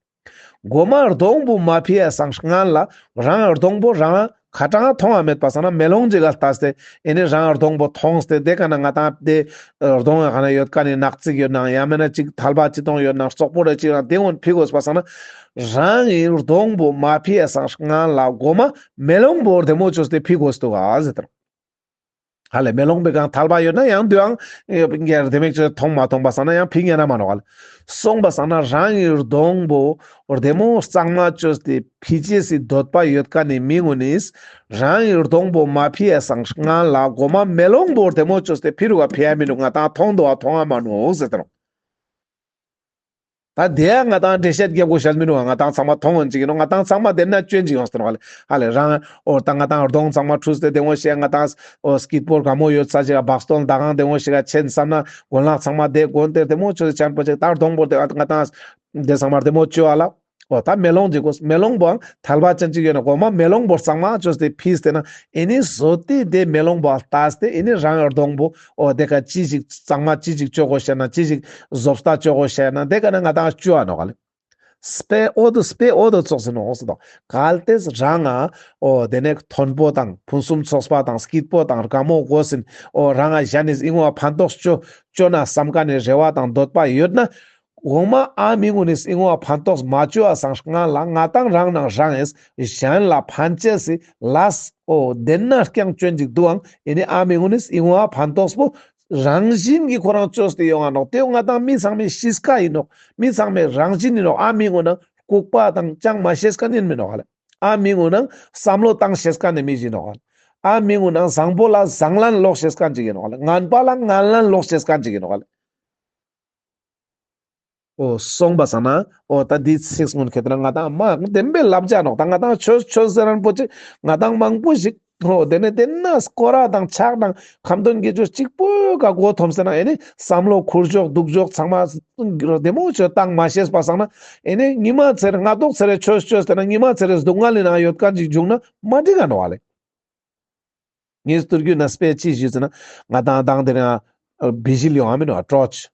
མགོ་མ་གདོང་པོ་མ་ཕི་ཡ་སང་སྔན་ལ་རང་གདོང་པོ་རང་ཁ་ཏང་མཐོང་བ་མེད་པ་སང་ན་མེ་ལོང་ཅིག་ག་ལྟས་ཏེ་ཨེ་ནི་རང་གདོང་པོ་མཐོང་སྟེ་དེ་ཀ་ན་ང་དང་དེ་གདོང་ཡ་ག་ན་ཡོད་མཁན་ནི་ནག་རྩིག་ཡོད་ན་ཡང་མིན་ན་ཅིག་ཐལ་བ་ཅི་གཏོང་ཡོད་ན་རྩོག་པོ་རེ་ཅིག་ན་དེ་ཀུན་ཕི་དགོས་པ་སང་ན་རང་གི་གདོང་པོ་མ་ཕི་ཡ་སང་སྔན་ལ་མགོ་མ་མེ་ལོང་པོ་བདེ་མོ་བཅོས་ཏེ་ཕི་དགོས་འདུག་ག་ཟེར་ཏེ་ནོག། ཧ་ལེ་མེ་ལོང་པོའི་ཀ་ཐལ་བ་ཡོད་ན་ཡང་དུ་ཡང་ཨེ་བདེ་མོ་བཅོས་མཐོང་མ་མཐོང་པ་སང་ན་ཡང་ཕི་ཉན་ན་མ་ནོག་ག་ལེ། སོང་པ་སང་ན་རང་གི་གདོང་པོ་བདེ་མོ་གཙང་མ་བཅོས་ཏེ་ཕི་ཅེས་སི་འདོད་པ་ཡོད་མཁན་ནི་མི་ཀུན་ནིས་རང་གི་གདོང་པོ་མ་ཕི་ཡ་སང་སྔན་ལ་མགོ་མ་མེ་ལོང་པོ་བདེ་མོ་བཅོས་ཏེ་ཕི་རུ་ག་ཕི་ཡ་མི་འདུག། ང་དང་མཐོང་འདུག་ག་མཐོང་ང་མ་ནོག་ཟེར་ཏེ་ནོག། ད་དེ་ཡང་ང་དང་འགྲེལ་བཤད་རྒྱབ་དགོས་ཤེས་མི་འདུག་ག། ང་དང་ཚང་མ་མཐོང་ཡོད་ཅིག་ཡིན་ནོག། ང་དང་ཚང་མ་དེ་ན་ཅོ་ཨིན་ཅིག་ཡོང་སྟེ་ནོག་ག་ལེ། ཧ་ལེ་རང་འོ་ད་ང་དང་གདོང་ཚང་མ་འཁྲུས་ཏེ་བདེ་མོ་ཞིག་ང་དང་འོ་སྐྱིད་པོ་དགའ་མོ་ཡོད་ས་ཞིག་ག་བག་སྟོན་ད་གང་བདེ་མོ་ཞིག་ག་ཆེན་བསམ་ན་གོན་ལག་ཚང་མ་དེ་གོན་ཏེ་བདེ་མོ་བཅོས་ཏེ་ཆེན་པོ་ཞིག་ད་གདོང་པོ་དེ་ང་དང་དེ་ཚང་མ་བདེ་མོ་བཅོས་ཨ་ལ། འོ་ད་མེ་ལོང་ཅིག་གོ། མེ་ལོང་པོའང་ཐལ་བ་ཅན་ཅིག་ཡོད་ན་མགོ་མ་མེ་ལོང་པོ་གཙང་མ་བཅོས་ཏེ་ཕིས་ཏེ་ན་ཨེ་ནི་བཟོ་ལྟས་དེ་མེ་ལོང་པོ་ལྟས་ཏེ་ཨེ་ནི་རང་གི་གདོང་པོ་འོ་དེ་ཀ་ཅི་ཞིག་གཙང་མ་ཅི་ཞིག་བཅོ་དགོས་ཤེ་ན་ཅི་ཞིག་བཟོ་ལྟ་བཅོ་དགོས་ཤེ་ན་དེ་ཀ་ན་ང་དང་བཅོ་ཨ་ནོག་ག་ལེ། དཔེ་འོ་དོ་དཔེ་འོ་དོ་ཙོགས་ཟེར་ནོག་ཟེར་དོ། གལ་ཏེ་རང་ང་འོ་དེ་ནས་མཐོན་པོ་དང་ཕུན་སུམ་ཚོགས་པ་དང་སྐྱིད་པོ་དང་དགའ་མོ་དགོས་ཟིན་འོ་རང་ང་གཞན་ནིས་ཨིན་བ་ཕན་ཐོགས་ཅོ་ཅོ་ན་བསམ་མཁན་ནི་རེ་བ་དང་འདོད་པ་ཡོད་ན། འོ་མ་ཨ་མི་ཀུན་ནིས་ཨིན་བ་ཕན་ཐོགས་མ་ཅོ་བ་སང་སྔན་ལ་ང་དང་རང་ནང་རང་ངིས་གཞན་ལ་ཕན་ཅེས་སི་ལས་འོ་དེ་ན་རྐྱང་ཅོ་ཨིན་ཅིག་འདུག་གང་ཨེ་ནི་ཨ་མི་ཀུན་ནིས་ཨིན་བ་ཕན་ཐོགས་པོ་རང་བཞིན་གྱི་ཁོ་རང་བཅོས་ཏེ་ཡོང་ང་ནོག། དེ་ང་དང་མི་ཚང་མའི་གཤིས་ཀ་ཨིན་ནོག། མི་ཚང་མའི་རང་བཞིན་ཨིན་ནོག། ཨ་མི་ཀུན་ནང་ལྐུགས་པ་དང་ཅང་མ་ཤེས་མཁན་ཨིན་མི་ནོག་ག་ལེ། ཨ་མི་ཀུན་ནང་བསམ་བློ་བཏང་ཤེས་མཁན་ནི་མི་ཞིག་ནོག་ག་ལེ། ཨ་མི་ཀུན་ནང་བཟང་པོ་ལ་བཟང་ལན་ལོག་ཤེས་མཁན་ཅིག་ཨིན་ནོག་ག་ལེ། ངན་པ་ལ་ངན་ལན་ལོག་ཤེས་མཁན་ཅིག་ཨིན་ནོག་ག་ལེ། འོ་སོང་པ་སང་ན་འོ་ད་འདི་ཚིགས་སྔོན་ཁེ་ཏེ་ན་ང་དང་མ་བདེན་པའི་ལབ་བྱ་ནོག། ད་ང་དང་ཆོས་ཆོས་ཟེར་རན་པོ་ཅིག་ང་དང་མང་པོ་ཞིག་འོ་དེ་ནས་དེ་ན་སྐོར་ར་དང་ཕྱག་དང་ཁ་འདོན་དགེ་སྦྱོར་གཅིག་པོའི་ཀ་མགོ་འཐོམས་ཟེར་ན་ཨེ་ནི་བསམ་བློ་ཁུར་འཇོག་འདུག་འཇོག་ཚང་མ་བདེ་མོ་ཆོས་བཏང་མ་ཤེས་པ་སང་ན་ཨེ་ནི་ཉི་མ་ཚེ་རེ་སྔ་ཏོག་ཚེ་རེ་ཆོས་ཆོས་ཟེར་ན་ཉི་མ་ཚེ་རེ་སྡུག་བསྔལ་ལི་ནང་ཡོད་མཁན་ཅིག་བྱུང་ན་མ་འགྲིག་ག་ནོག་ག་ལེ། ངས་སྟོད་རྒྱུད་ན་དཔེ་ཅི་ཞུས་ཟེར་ན་ང་དང་དང་དེ་རིང་བི་ཞིལ་ཡོང་ཨ་མི་ནོག་གྲོ་ཆ།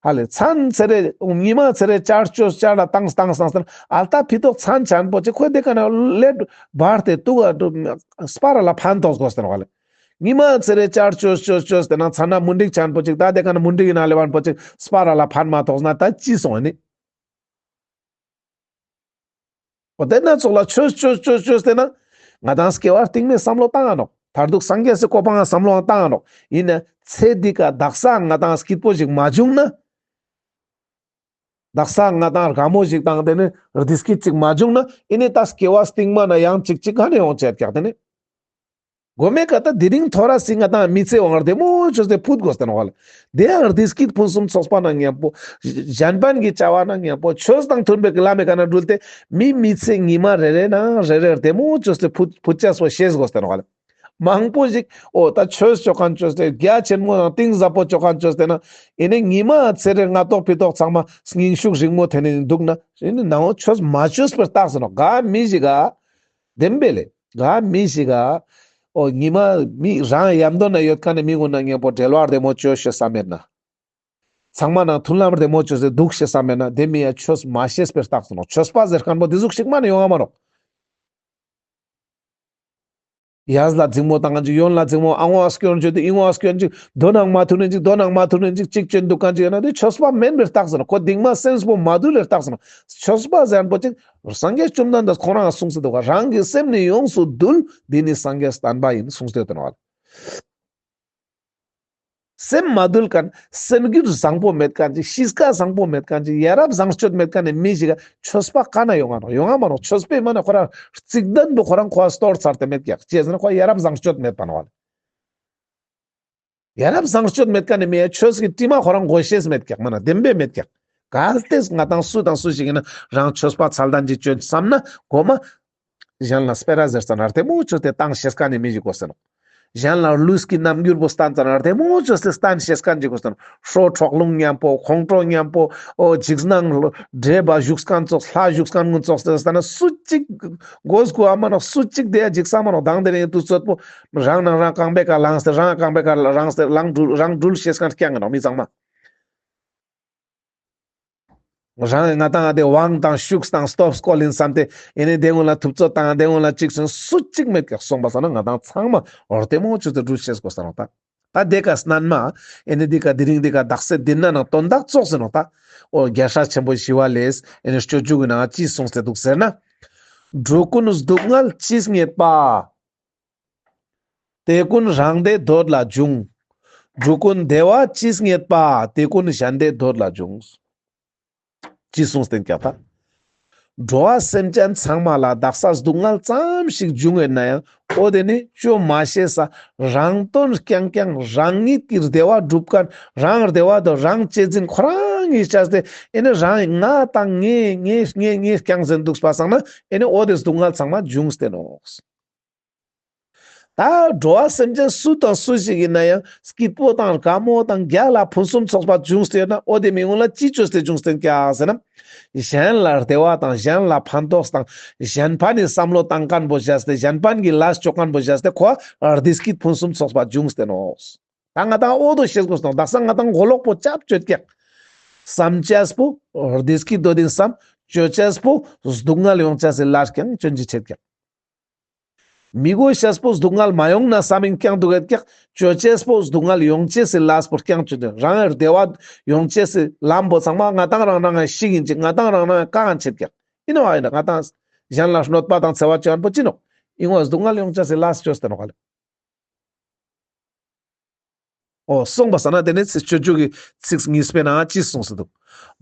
ཧ་ལེ་མཚན་ཚེ་རེ་ཉི་མ་ཚེ་རེ་ཅར་ཅོས་ཅར་ལ་བཏང་བཏང་བཏང་བཏང་ཨལ་ཏ་ཕི་ཏོག་མཚན་ཆན་པོ་ཅིག་ཁོས་དེ་ཀ་ན་ལེབ་བར་ཏེ་ཏུ་ག་སྤར་ལ་ཕན་ཐོགས་དགོས་ཟེར་ནོག་ག་ལེ། ཉི་མ་ཚེ་རེ་ཅར་ཅོས་ཅོས་ཅོས་ཏེ་ན་ཚ་ན་མུན་དིག་ཆན་པོ་ཅིག་ད་དེ་ཀ་ན་མུན་དིག་ཡིན་ན་ལེབ་བར་པོ་ཅིག་སྤར་ལ་ཕན་མ་ཐོགས་ན་ད་ཅི་སོང་ཨེ་ནི། འོ་དེ་ན་ཚོགས་ལ་ཆོས་ཆོས་ཆོས་ཆོས་ཟེར་ན། ང་དང་སྐྱེ་བ་རྟིང་མའི་བསམ་བློ་བཏང་ང་ནོག། མཐར་ཐུག་སངས་རྒྱས་སི་གོ་འཕང་ང་བསམ་བློ་བཏང་ང་ནོག། ཡིན་ན་ཚེ་འདི་ཀ་དག་ས་ང་དང་སྐྱིད་པོ་ཞིག་མ་བྱུང་ན། དག་ས་ང་དང་དགའ་མོ་ཞིག་དང་དེ་ནི་བདེ་སྐྱིད་ཅིག་མ་བྱུང་ན་ཨེ་ནི་ད་སྐྱེ་བ་སྟིང་མ་ན་ཡང་ཅིག་ཅིག་ག་ནས་ཡོང་ཆེད་ཀྱག་དེ་ནི། གོ་མེ་ཀ་ད་དེ་རིང་ཐོ་ར་སི་ང་དང་མི་ཚེ་བང་རྡེ་མོ་ཅོས་ཏེ་ཕུད་དགོས་ཏེ་ནོག་ལེ། དེ་ཡང་བདེ་སྐྱིད་ཕུན་སུམ་ཚོགས་པ་ན་མཉམ་པོ། གཞན་ཕན་གྱི་བྱ་བ་ན་མཉམ་པོ། ཆོས་དང་མཐུན་པའི་ལམ་མེ་ཀ་ན་འགྲུལ་ཏེ་མི་མི་ཚེ་ཉི་མ་རེ་རེ་ན་རེ་རེ་བདེ་མོ་ཅོས་ཏེ་ཕུད་ཕུད་ཅེས་པོ་ཤེས་དགོས་ཏེ་ནོག་ལེ། མང་པོ་ཞིག་འོ་ད་ཆོས་ཅོ་མཁན་ཅོས་ཏེ་རྒྱ་ཆེན་མོ་དང་གཏིང་ཟབ་པོ་ཅོ་མཁན་ཅོས་ཏེ་ན་ཨེ་ནི་ཉི་མ་ཚེ་རེ་སྔ་ཏོག་ཕི་ཏོག་ཚང་མ་སྙིང་ཤུགས་རིང་མོ་ཐེན་ནི་འདུག་ན་ཨེ་ནི་ནའོ་ཆོས་མ་ཅོས་པའི་རྟགས་ཟེར་ནོག་ག་མི་ཞིག་ག་བདེན་པས་ལེ། ག་མི་ཞིག་ག་འོ་ཉི་མ་མི་རང་ཡམ་དོ་ན་ཡོད་མཁན་ནི་མི་ཀུན་ན་མཉམ་པོ་འབྲེལ་བ་བདེ་མོ་ཅོ་ཤེས་ས་མེད་ན། ཚང་མ་ནང་མཐུན་ལམ་བདེ་མོ་ཅོས་ཏེ་འདུག་ཤེས་ས་མེད་ན་དེ་མི་ཡ་ཆོས་མ་ཤེས་པའི་རྟགས་ཟེར་ནོག་ཆོས་པ་ཟེར་མཁན་པོ་དེ་ཟུག་ཞིག་མ་ནི་ཡོང་ང་མ་ནོག་ཡས་ལ་འཛིང་མོ་བཏང་མཁན་ཅིག་ཡོན་ལ་འཛིང་མོ་ཨ་ངོ་ཨ་སྐྱོན་བརྗོད་དེ་ཨི་ངོ་ཨ་སྐྱོན་ཅིག་དོ་ནང་མ་མཐུན་ནི་ཅིག་དོ་ནང་མ་མཐུན་ནི་ཅིག་ཅིག་ཅོན་འདུག་མཁན་ཅིག་ཡོད་ན་དེ་ཆོས་པ་མེན་པའི་རྟགས་ཟེར་ནོག་ཁོ་གདིང་མ་སེམས་པོ་མ་དུལ་བའི་རྟགས་ཟེར་ནོག་ཆོས་པ་ཟེར་མཁན་པོ་ཅིག་སངས་རྒྱས་བཅོམ་ལྡན་འདས་ཁོང་རང་གསུངས་སེ་འདུག་ག་རང་གི་སེམས་ནི་ཡོངས་སུ་དུལ། འདི་ནི་སངས་རྒྱས་བསྟན་པ་ཡིན་གསུངས་ཏེ་ཡོད་ནོག་སེམས་མ་དུལ་མཁན། སེམས་རྒྱུད་བཟང་པོ་མེད་མཁན་ཅིག་གཤིས་ཀ་བཟང་པོ་མེད་མཁན་ཅིག་ཡ་རབས་བཟང་སྤྱོད་མེད་མཁན་ནི་མི་ཞིག་ག་ཆོས་པ་ག་ན་ཡོང་ང་ནོག་ཡོང་ང་མ་ནོག་ཆོས་པའི་མ་ན་ཁོ་རང་རྩིག་ལྡན་པོ་ཁོ་རང་ཁོ་སྟོར་ཚར་ཏེ་མེད་ཀྱག་ཅི་ཟེར་ན་ཁོ་ཡ་རབས་བཟང་སྤྱོད་མེད་པ་ནོག་ཡ་རབས་བཟང་སྤྱོད་མེད་མཁན་ནི་མི་ཡ་ཆོས་ཀྱི་དྲི་མ་ཁོ་རང་གོ་ཤེས་མེད་ཀྱག་མ་ན་བདེན་པའི་མེད་ཀྱག་གལ་ཏེ་ང་དང་སུ་དང་སུ་ཞིག་ཡིན་ན་རང་ཆོས་པ་ཚད་ལྡན་ཅིག་ཅོ་བསམ་ན་གོ་མ། གཞན་ལ་སྤེ་ར་ཟེར་ཙ་ན་བདེ་མོ་ཅོས་ཏེ་བཏང་ཤེས་མཁན་ནི་མི་ཞིག་དགོས་ཟེར་ནོག་གཞན་ལ་ལུས་ཀྱི་རྣམ་འགྱུར་པོ་སྟན་ཙ་ན་བདེ་མོ་ཅོས་ཏེ་སྟན་ཤེས་མཁན་ཅིག་དགོས་ཟེར་ནོག་ཧྲོ་ཁྲོག་རླུང་མཉམ་པོ་ཁོང་ཁྲོ་མཉམ་པོ་འོ་འཇིགས་སྣང་བགྲེས་པ་བཞུགས་མཁན་ཙོགས་ལྷ་བཞུགས་མཁན་ཀུན་ཙོགས་ཟེར་ཙ་ན་སུ་གཅིག་དགོས་དགོས་ཨ་མ་ནོག་སུ་གཅིག་དེ་ཡ་འཇིགས་ས་མ་ནོག་དང་དེ་རིང་དུས་ཚོད་པོ་རང་ནང་རང་རྐང་པའི་ཀ་ལངས་ཏེ་རང་རྐང་པའི་ཀ་རང་སྟེ་རང་འགྲུལ་རང་འགྲུལ་ཤེས་མཁན་རྐྱང་ངི་ནོག་མི་ཚང་མ། རང་ང་དང་ཨ་དེ་དབང་དང་ཤུགས་དང་སྟོབས་སྐོལ་ཡིན་བསམ་སྟེ་ཨེ་ནི་དེ་ཀུན་ལ་ཐུབ་ཚོད་བཏང་དེ་ཀུན་ལ་ཅིག་སོང་སུ་གཅིག་མེད་ཀྱག་སོང་པ་སང་ན་ང་དང་ཚང་མ་འོ་བདེ་མོ་ཅོས་ཏེ་འགྲུལ་ཤེས་དགོས་ས་ནོག་ད་ད་དེ་ཀ་སྣན་མ་ཨེ་ནི་འདི་ཀ་དེ་རིང་འདི་ཀ་དག་ས་འདི་ན་ནང་དོན་དག་ཙོགས་ཟེར་ནོག་ད་འོ་རྒྱལ་སྲས་ཆེན་པོ་ཞི་བ་ལྷས་ཨེ་ནི་སྤྱོད་འཇུག་གི་ནང་ཅི་གསུངས་ཏེ་འདུག་ཟེར་ན། འགྲོ་ཀུན་སྡུག་བསྔལ་ཅིས་རྙེད་པ། དེ་ཀུན་རང་བདེ་འདོད་ལ་འབྱུང་། འགྲོ་ཀུན་བདེ་བ་ཅིས་རྙེད་པ། དེ་ཀུན་གཞན་བདེ་འདོད་ལ་འབྱུང་། ཅི་གསུངས་ཏེ་ཀྱག་ད། འགྲོ་བ་སེམས་ཅན་ཚང་མ་ལ་དག་ས་སྡུག་བསྔལ་ཙམ་ཞིག་འབྱུང་ཡོད་ན་ཡང་འོ་དེ་ནི་ཅོ་མ་ཤེས་ས་རང་དོན་རྐྱང་རྐྱང་རང་ཉིད་ཀྱི་བདེ་བ་སྒྲུབ་མཁན་རང་བདེ་བ་དང་རང་གཅེས་འཛིན་ཁོ་རང་ཉིད་བྱས་ཏེ་ཨེ་ནི་རང་ང་དང་ངས་ངས་ངས་ངས་རྐྱང་ཟེར་འདུག་པ་སང་ན་ཨེ་ནི་འོ་དེ་སྡུག་བསྔལ་ཚང་མ་འབྱུང་སྟེ་ནོག་ད་འགྲོ་བ་སེམས་ཅན་སུ་དང་སུ་ཞིག་ཡིན་ན་ཡང་སྐྱིད་པོ་དང་དགའ་མོ་དང་རྒྱལ་ལ་ཕུན་སུམ་ཚོགས་པ་འབྱུང་སྟེ་ཡོད་ན་འོ་དེ་མི་ཀུན་ལ་ཅི་ཅོས་ཏེ་འབྱུང་སྟེ་ཀྱག་ཟེར་ན། གཞན་ལ་བདེ་བ་དང་གཞན་ལ་ཕན་ཐོགས་དང་གཞན་ཕན་ནི་བསམ་བློ་བཏང་མཁན་པོ་བྱས་ཏེ་གཞན་ཕན་གྱི་ལས་ཅོ་མཁན་པོ་བྱས་ཏེ་ཁོ་བདེ་སྐྱིད་ཕུན་སུམ་ཚོགས་པ་འབྱུང་སྟེ་ནོག་ད་ང་དང་འོ་དོ་ཤེས་དགོས་སོང་། དག་ས་ང་དང་མགོ་ལོག་པོ་ཅབ་ཅོད་ཀྱག་བསམ་ཅེས་པོ་བདེ་སྐྱིད་དོ་དིན་བསམ། ཅོ་ཅེས་པོ་སྡུག་བསྔལ་ཡོང་ཅེས་སི་ལས་རྐྱང་ཅོན་ཅི་ཆེད་ཀྱག་མི་དགོས་ཤེས་པོ་སྡུག་བསྔལ་མ་ཡོང་ན་བསམ་ཡིན་རྐྱང་འདུག་ཡོད་ཀྱག་ཅོ་ཅེས་པོ་སྡུག་བསྔལ་ཡོང་ཅེས་སི་ལས་པོ་རྐྱང་ཅོ་དེ་རང་ཡང་བདེ་བ་ཡོང་ཅེས་སི་ལམ་པོ་ཚང་མ་ང་དང་རང་རང་ཡང་ཤིག་ཡིན་ཅིག་ང་དང་རང་རང་ཡང་གང་ཡང་ཆེད་ཀྱག་ཡིན་ནོ་ཨ་ཡིན་ན་ང་དང་གཞན་ལ་གནོད་པ་དང་འཚེ་བ་ཅོ་ཡན་པོ་ཅི་ནོག་ཡིན་ནོ་སྡུག་བསྔལ་ཡོང་ཅེས་སི་ལས་ཅོས་ཏེ་ནོག་ལེ། འོ་གསུངས་པ་སང་ན་དེ་ནས་ཚིག་སྤྱོད་འཇུག་གི་ཚིག་གཉིས་པའི་ནང་ཅི་གསུངས་སེ་འདུག་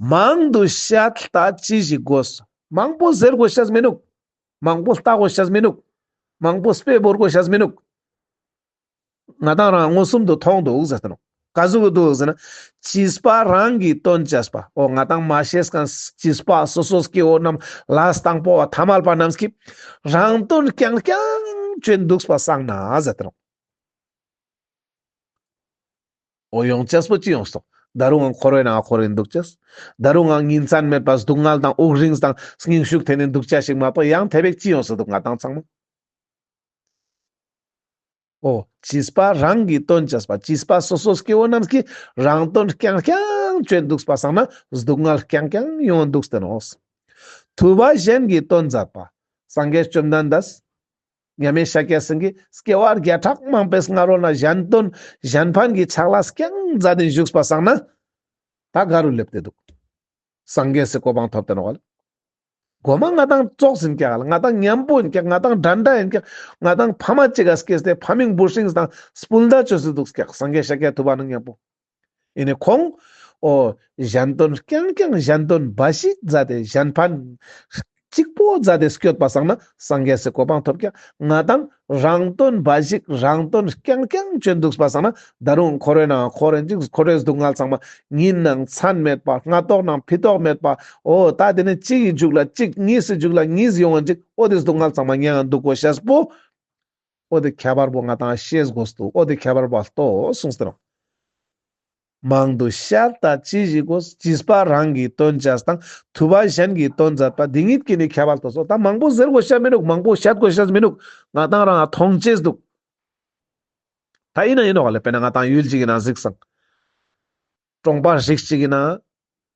མང་དུ་བཤད་ལྟ་ཅི་ཞིག་དགོས། མང་པོ་ཟེར་དགོས་ཤེས་མི་ནུག་མང་པོ་ལྟ་དགོས་ཤེས་མི་ནུག་མང་པོ་དཔེ་བོར་དགོས་ཤེས་མི་ནུག་ང་དང་རང་མངོན་སུམ་དུ་མཐོང་འདུག་ཟེར་ཏེ་ནོག་ག་ཟུག་གི་འདུག་ཟེར་ན། བྱིས་པ་རང་གི་དོན་བྱས་པ། འོ་ང་དང་མ་ཤེས་མཁན་བྱིས་པ་སོ་སོ་སྐྱེ་བོ་རྣམས་ལས་དང་པོ་བ་ཐ་མལ་པ་རྣམས་ཀྱིས་རང་དོན་རྐྱང་རྐྱང་ཅོན་འདུག་པ་སང་ན་ཟེར་ཏེ་ནོག་འོ་ཡོང་ཅེས་པོ་ཅི་ཡོང་སོང་། ད་རུང་ང་འཁོར་བའི་ནང་འཁོར་རིན་འདུག་ཅེས། ད་རུང་ང་ཉིན་མཚན་མེད་པ་སྡུག་བསྔལ་དང་དབུགས་རིང་དང་སྙིང་ཤུགས་ཐེན་ནི་འདུག་ཅེས་ཤིག་མ་གཏོགས་ཡང་ཐེ་བེག་ཅི་ཡོང་སོང་འདུག་ང་དང་ཚང་མ། འོ་བྱིས་པ་རང་གི་དོན་བྱས་པ། བྱིས་པ་སོ་སོ་སྐྱེ་བོ་རྣམས་ཀྱིས་རང་དོན་རྐྱང་རྐྱང་ཅོན་འདུག་པ་སང་ན་སྡུག་བསྔལ་རྐྱང་རྐྱང་ཡོང་འདུག་སྟེ་ནོག་ཐུབ་པ་གཞན་གྱི་དོན་མཛད་པ། སངས་རྒྱས་བཅོམ་ལྡན་འདས་མཉམ་མེད་ཤཱཀྱ་སེང་གེ་སྐྱེ་བ་བརྒྱ་ཕྲག་མང་པོའི་སྔ་རོལ་ན་གཞན་དོན་གཞན་ཕན་གྱི་ཕྱག་ལས་རྐྱང་མཛད་དེ་བཞུགས་པ་སང་ན་ད་ག་རུ་སླེབས་ཏེ་འདུག་སངས་རྒྱས་སི་གོ་འཕང་ཐོབ་སྟེ་ནོག་ལེ། གོ་མ་ང་དང་ཙོགས་ཡིན་ཀྱག་ལེ། ང་དང་མཉམ་པོ་ཡིན་ཀྱག་ང་དང་འདྲ་འདྲ་ཡིན་ཀྱག་ང་དང་ཕ་མ་གཅིག་ག་སྐྱེས་ཏེ་ཕ་མིང་བུ་སྲིང་དང་སྤུན་ཟླ་ཅོས་སེ་འདུག་ཀྱག་སངས་རྒྱས་ཤཱཀྱ་ཐུབ་པ་ནང་མཉམ་པོ། ཡིན་ནི་ཁོང་ འོ་གཞན་དོན་རྐྱང་རྐྱང་གཞན་དོན་འབའ་ཞིག་མཛད་དེ་གཞན་ཕན་གཅིག་པོ་མཛད་དེ་སྐྱོད་པ་སང་ན་སངས་རྒྱས་སི་གོ་འཕང་ཐོབ་ཀྱག། ང་དང་རང་དོན་འབའ་ཞིག་རང་དོན་རྐྱང་རྐྱང་ཅོ་འདུག་པ་སང་ན་ད་རུང་འཁོར་བའི་ནང་འཁོར་རེན་ཅིག་འཁོར་བའི་སྡུག་བསྔལ་ཚང་མ་ཉིན་ནང་མཚན་མེད་པ་སྔ་ཏོག་ནང་ཕི་ཏོག་མེད་པ། འོ་ད་དེ་ནི་གཅིག་གི་མཇུག་ལ་གཅིག་གཉིས་སི་མཇུག་ལ་གཉིས་ཡོང་ངན་ཅིག། འོ་དེ་སྡུག་བསྔལ་ཚང་མ་མྱང་ངན་འདུག་གོ་ཤེས་པོ། འོ་དེ་ཁྱད་པར་པོ་ང་དང་ཤེས་དགོས་འདུག། འོ་དེ་ཁྱད་པར་པོ་ལྟོས་གསུངས་ཏེ་ནོག། མང་དུ་བཤད་ད་ཅི་ཞིག་དགོས། བྱིས་པ་རང་གི་དོན་བྱས་དང་ཐུབ་པ་གཞན་གྱི་དོན་མཛད་པ། འདི་ཉིད་ཀྱི་ནི་ཁྱད་པར་ལྟོས་སོ། ད་མང་པོ་ཟེར་དགོས་ཤེས་མི་འདུག། མང་པོ་བཤད་དགོས་ཤེས་མི་འདུག། ང་དང་རང་མཐོང་ཅེས་འདུག། ད་ཡིན་ན་ཡིན་ནོག་ལེ། དཔེར་ན་ང་དང་ཡུལ་གཅིག་གི་ནང་གཟིགས་སང་། གྲོང་པ་རིགས་གཅིག་གི་ནང་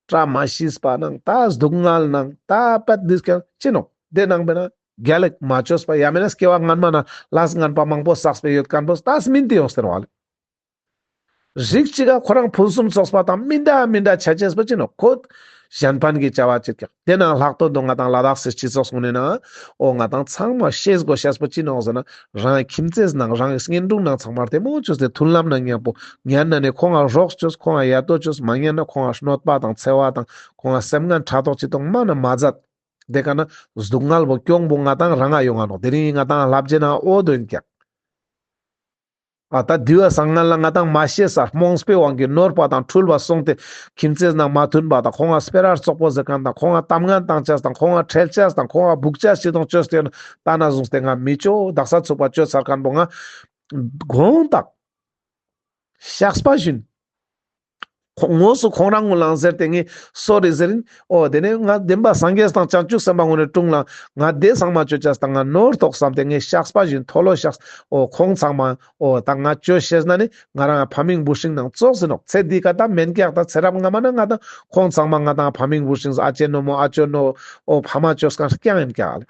བཀྲ་མ་ཤིས་པ་ནང་ད་སྡུག་བསྔལ་ནང་ད་པད་འདི་སྐྱོན་ཅི་ནོག། དེ་ནང་དཔེར་ན་རྒྱལ་ལེགས་མ་བཅོས་པ་ཡང་མིན་ན་སྐྱེ་བ་སྔན་མ་ན་ལས་ངན་པ་མང་པོ་བསགས་པའི་ཡོད་མཁན་པོ་ད་སྨིན་ཏེ་ཡོང་སྟེ་ནོག་ལེ། རིགས་གཅིག་ག་ཁོ་རང་ཕུན་སུམ་ཚོགས་པ་དང་མི་འདྲ་མི་འདྲ་ཆ་ཅེས་པོ་ཅི་ནོག། ཁོ་གཞན་ཕན་གྱི་བྱ་བ་ཅིག་ཀྱག། དེ་ནང་ལྷག་དོན་དུ་ང་དང་ལ་དྭགས་སི་སྤྱི་ཚོགས་ཀུན་ནི་ནང་འོ་ང་དང་ཚང་མ་ཤེས་དགོས་ཤེས་པོ་ཅི་ནོག་ཟེར་ན། རང་ཁྱིམ་མཚེས་ནང་རང་གཉེན་དྲུང་ནང་ཚང་མ་བདེ་མོ་བཅོས་ཏེ་མཐུན་ལམ་ནང་མཉམ་པོ་ཉན་ན་ནི་ཁོང་ང་རོགས་བཅོས། ཁོང་ང་ཡ་ཏོ་བཅོས། མ་ཉན་ན་ཁོང་ང་གནོད་པ་དང་འཚེ་བ་དང་ཁོང་ང་སེམས་ངན་ཕྲག་དོག་ཅི་དང་མ་ན་མ་མཛད། དེ་ཀ་ན་སྡུག་བསྔལ་བོ་གྱོང་པོ་ང་དང་རང་ང་ཡོང་ང་ནོག། དེ་རིང་ང་དང་ལབ་ཅེས་ན་འོ་དོན་ཀྱག། ཨ་ད་དེ་བ་སང་སྔན་ལ་ང་དང་མ་ཤེས་ས་རྨོངས་པའི་དབང་གིས་ནོར་བ་དང་འཁྲུལ་བ་སོང་སྟེ་ཁྱིམ་མཚེས་ནང་མ་མཐུན་པ་དང་ཁོང་ང་སྤེ་ར་རྩོག་པོ་ཟེར་མཁན་དང་ཁོང་ང་གཏམ་ངན་བཏང་ཅེས་དང་ཁོང་ང་ཁྲེལ་ཅེས་དང་ཁོང་ང་སྦུག་ཅེས་ཅི་དང་བཅོས་ཏེ་ད་ན་བཟུང་སྟེ་ང་མི་ཅོ་དག་ས་ཚུགས་པ་བཅོས་ཚར་མཁན་པོ་ང་དགོངས་དག། བཤགས་པ་བཞིན། ཁོ་དངོས་སུ་ཁོང་རང་ངོ་ལ་ཟེར་ཏེ་ངས་སོ་རེ་ཟེར་ཡིན། འོ་དེ་ནས་ང་བདེན་པ་སངས་རྒྱས་དང་བྱང་ཆུབ་སེམས་དཔའ་ངོ་ནས་དྲུང་ལ་ང་དེ་ཚང་མ་བཅོ་ཅེས་དང་ང་ནོར་ཐོག་བསམ་སྟེ་ངས་བཤགས་པ་བཞིན་མཐོལ་ལོ་བཤགས། འོ་ཁོང་ཚང་མ་འོ་ད་ང་བཅོ་ཤེས་ན་ནི་ང་རང་ཕ་མིང་བུ་སྲིང་ནང་ཙོགས་ཟེར་ནོག། ཚེ་འདི་ཀ་ད་མེན་ཀྱག། ད་ཚེ་རབས་སྔ་མ་ན་ང་དང་ཁོང་ཚང་མ་ང་དང་ཕ་མིང་བུ་སྲིང་ཨ་ཅེ་ནོ་མོ་ཨ་ཅོ་ནོ་འོ་ཕ་མ་བཅོས་མཁན་རྐྱང་ཡིན་ཀྱག་ལེ།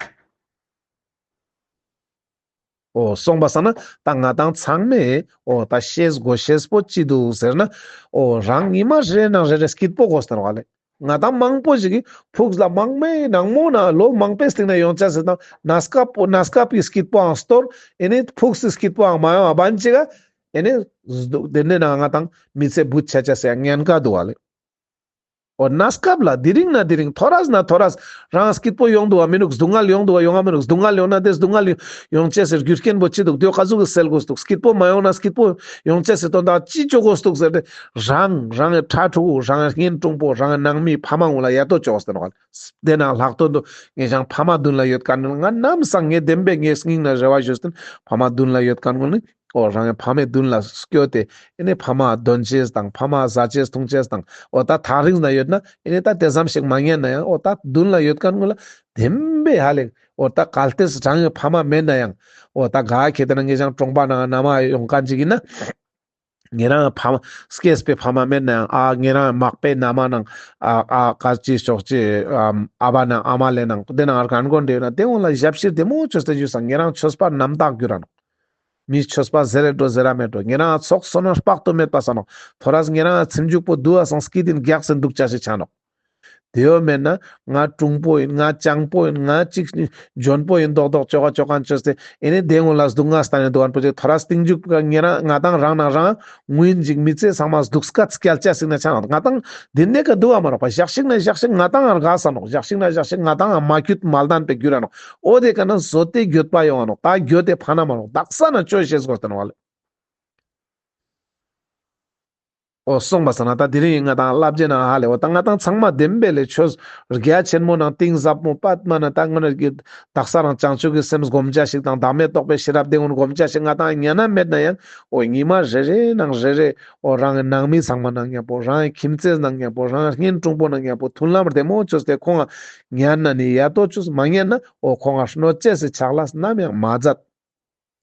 འོ་སོང་པ་སང་ན་ད་ང་དང་ཚང་མས་འོ་ད་ཤེས་དགོས་ཤེས་པོ་ཅི་འདུག་ཟེར་ན། འོ་རང་ཉི་མ་རེ་ནང་རེ་རེ་སྐྱིད་པོ་དགོས་ཟེར་བ་ལེ། ང་དང་མང་པོ་ཞིག་གིས་ཕུགས་ལ་མང་མེད་ནང་མོ་ན་ལོ་མང་པོའི་སྟེང་ན་ཡོང་ཅེས་ཟེར་དང་གནས་སྐབས་པོ་གནས་སྐབས་ཀྱི་སྐྱིད་པོའང་སྟོར། ཨེ་ནི་ཕུགས་སི་སྐྱིད་པོའང་མ་ཡོང་བ་བན་ཅིག་ག་ཨེ་ནི་དེ་ནས་ན་ང་དང་མི་ཚེ་བུད་ཆ་ཅེས་སི་ཉེན་ཁ་འདུག་བ་ལེ། འོ་གནས་སྐབས་ལ་དེ་རིང་ན་དེ་རིང་ཐོ་རས་ན་ཐོ་རས་རང་སྐྱིད་པོ་ཡོང་འདུག་བ་མི་འདུག། སྡུག་བསྔལ་ཡོང་འདུག་བ་ཡོང་བ་མི་འདུག། སྡུག་བསྔལ་ཡོང་ན་དེ་སྡུག་བསྔལ་ཡོང་ཅེས་སི་རྒྱུ་རྐྱེན་པོ་ཅི་འདུག། དེ་ག་ཟུག་གི་སེལ་དགོས་འདུག། སྐྱིད་པོ་མ་ཡོང་ན་སྐྱིད་པོ་ཡོང་ཅེས་སི་དོན་དག་ཅི་བཅོ་དགོས་འདུག་ཟེར་ཏེ་རང་རང་གི་ཕྲུ་གུ་རང་གི་གཉེན་དྲུང་པོ་རང་གི་ནང་མི་ཕ་མ་ངོ་ལ་ཡ་ཏོ་བཅོ་དགོས་ཟེར་ནོག། དེ་ནང་ལྷག་དོན་དུ་ངས་ཀྱང་ཕ་མ་མདུན་ལ་ཡོད་མཁན་ང་ནམ་སང་ངས་བདེན་པའི་ངས་སྙིང་ན་རེ་བ་ཞུས་ཏེ་ཕ་མ་མདུན་ལ་ཡོད་མཁན་ངོ་ནི། འོ་རང་གི་ཕ་མའི་མདུན་ལ་སྐྱོད་དེ་ཨེ་ནི་ཕ་མ་དོན་ཅེས་དང་ཕ་མ་ཟ་ཅེས་འཐུང་ཅེས་དང་འོ་ད་ཐག་རིང་ན་ཡོད་ན་ཨེ་ནི་ད་དེ་ཙམ་ཞིག་མ་ཉན་ན་ཡང་འོ་ད་མདུན་ལ་ཡོད་མཁན་ངོ་ལ་བདེན་པའི་ཧ་ལེ། འོ་ད་གལ་ཏེ་རང་གི་ཕ་མ་མེད་ན་ཡང་འོ་ད་ག་ཁེ་ཏེ་ན་ངས་ཀྱང་གྲོང་པ་ནང་ན་མ་ཡོང་མཁན་ཅིག་ཡིན་ན། ངེད་རང་ཕ་མ་སྐྱེས་པའི་ཕ་མ་མེད་ན་ཡང་ཨ་ངེད་རང་མག་པའི་ན་མ་ནང་ཨ་ཨ་ག་ཅི་ཤོག་ཅི་ཨ་ཨ་བ་ནང་ཨ་མ་ལེ་ནང་དེ་ནང་རྒན་རྒོན་འདྲེ་ཡོད་ན་དེ་འོང་ལ་ཞབས་ཕྱིར་བདེ་མོ་བཅོས་ཏེ་ཞུས་སང་ངེད་རང་ཆོས་པ་རྣམ་དག་འགྱུར་ར་ནོག། མི་ཆོས་པ་ཟེར་རེ་འགྲོ་ཟེར་ར་མེད་འགྲོ། ངེད་རང་ཚོགས་བསོད་ནམས་དཔག་ཏུ་མེད་པ་བསགས་ནོག། ཐོ་རས་ངེད་རང་ཚེ་མཇུག་པོ་དུ་བ་སང་སྐྱིད་དིན་རྒྱགས་སེ་འདུག་ཅེས་ཤིག་ཆ་ནོག། དེ་ཡོད་མེད་ན་ང་གྲུང་པོ་ཡིན་ང་སྤྱང་པོ་ཡིན་ང་ཅིག་འཇོན་པོ་ཡིན་མདོག་མདོག་ཅོ་ག་ཅོ་མཁན་བཅོས་ཏེ་ཨེ་ནི་དེ་ངོ་ལ་སྡུག་བསྔལ་སྟན་ནས་འདུག་མཁན་པོ་ཅིག་ཐོ་རས་སྟིང་མཇུག་ག་ངེད་རང་ང་དང་རང་ན་རང་ངུ་ཡིན་ཅིག་མི་ཚེ་ཚང་མ་སྡུག་སྐད་སྐྱལ་ཅེས་ཤིག་ན་ཆ་ནོག། ང་དང་འདི་ནས་ཀ་འདུག་ག་མ་རོགས་པ་ཞག་ཞིག་ན་ཞག་ཞིག་ང་དང་ང་དགའ་ས་ནོག། ཞག་ཞིག་ན་ཞག་ཞིག་ང་དང་ང་མ་ཁྱུད་མ་ལྡན་པའི་རྒྱུ་ར་ནོག། འོ་དེ་ཀ་ན་བཟོ་སྟེ་འགྱོད་པ་ཡོང་བ་ནོག། ད་འགྱོད་དེ་ཕ་ན་མ་ནོག། དག་ས་ན་ཅོ་ཤེས་དགོས་ཏེ་ནོག་བ་ལེ། འོ་སོང་པ་སང་ན་ད་དེ་རིང་ང་དང་བསླབ་བྱའི་ནང་ཧ་ལེ་འོ་ད་ང་དང་ཚང་མ་བདེན་པའི་ལེ་ཆོས་རྒྱ་ཆེན་མོ་ནང་གཏིང་ཟབ་མོ་པད་མ་ན་ད་ང་ནི་དག་ས་རང་བྱང་ཆུབ་ཀྱི་སེམས་སྒོམ་བྱ་ཞིག་དང་བདག་མེད་རྟོགས་པའི་ཤེས་རབ་དེ་ངོ་སྒོམ་བྱ་ཞིག་ང་དང་ཉན་ན་མེད་ན་ཡང་འོ་ཉི་མ་རེ་རེ་ནང་རེ་རེ་འོ་རང་གི་ནང་མི་ཚང་མ་ནང་མཉམ་པོ་རང་གི་ཁྱིམ་མཚེས་ནང་མཉམ་པོ་རང་གི་གཉེན་དྲུང་པོ་ནང་མཉམ་པོ་མཐུན་ལམ་བདེ་མོ་བཅོས་ཏེ་ཁོང་ང་ཉན་ན་ནི་ཡ་ཏོ་བཅོས། མ་ཉན་ན་འོ་ཁོང་ང་གནོད་ཅེས་སི་ཆག་ལས་ནམ་ཡང་མ་མཛད།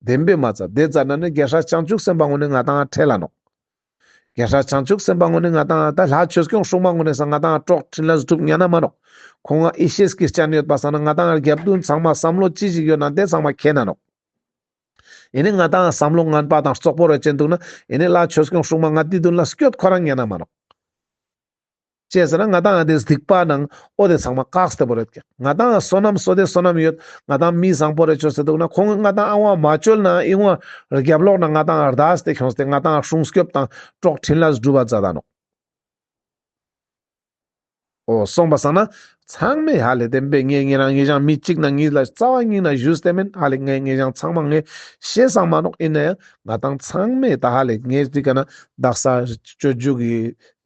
བདེན་པའི་མ་ཚད་དེ་ཙ་ན་ནི་རྒྱལ་སྲས་བྱང་ཆུབ་སེམས་དཔའ་ངོ་ནི་ང་དང་ཁྲེལ་ལ་ནོག། རྒྱལ་སྲས་བྱང་ཆུབ་སེམས་དཔའ་ངོ་ནི་ང་དང་ད་ལྷ་ཆོས་སྐྱོང་སྲུང་མ་ངོ་ནི་སང་ང་དང་གྲོགས་འཕྲིན་ལས་སྒྲུབ་ཉན་ན་མ་ནོག། ཁོང་ང་ཡེ་ཤེས་ཀྱི་སྤྱན་ཡོད་པ་སང་ན་ང་དང་རྒྱབ་མདུན་ཚང་མ་བསམ་བློ་ཅི་ཞིག་ཡོད་ན་དེ་ཚང་མ་མཁྱེན་ན་ནོག། ཨེ་ནི་ང་དང་བསམ་བློ་ངན་པ་དང་རྩོག་པོ་རེ་ཅན་འདུག་ན་ཨེ་ནི་ལྷ་ཆོས་སྐྱོང་སྲུང་མ་ང་དེ་མདུན་ལ་སྐྱོད་ཁོ་རང་ཉན་ན་མ་ནོག། ཅི་ཟེར་ན་ང་དང་ང་དེ་སྡིག་པ་ནང་འོ་དེ་ཚང་མ་བཀག་སྟེ་བོར་ཡོད་ཀྱག། ང་དང་ང་བསོད་ནམས་བསོད་དེ་བསོད་ནམས་ཡོད། ང་དང་མི་བཟང་པོ་རེ་ཆོས་སེ་འདུག་ན་ཁོང་ང་དང་ཨ་བ་མ་བཅོལ་ན་ཨི་བ་རྒྱབ་ལོགས་ན་ང་དང་ང་རྡ་སྟེ་ཁྱོངས་ཏེ་ང་དང་ང་སྲུང་སྐྱོབ་དང་གྲོགས་འཕྲིན་ལས་སྒྲུབ་པ་མཛད་ད་ནོག། འོ་སོང་པ་སང་ན་ཚང་མས་ཧ་ལེ་དེ་བས་ངས་ངེད་རང་ངེད་ཅག་མི་གཅིག་ན་གཉིས་ལ་རྩ་བ་ཉིད་ན་ཞུས་ཏེ་མེན། ཧ་ལེ་ངས་ངེད་ཅག་ཚང་མ་ངས་ཤེས་སང་མ་ནོག། ཡིན་ན་ཡང་ང་ཏང་ཚང་མས་ད་ཧ་ལེ་ངས་དེ་ཀ་ན་དག་ས་སྤྱོད་འཇུག་གི་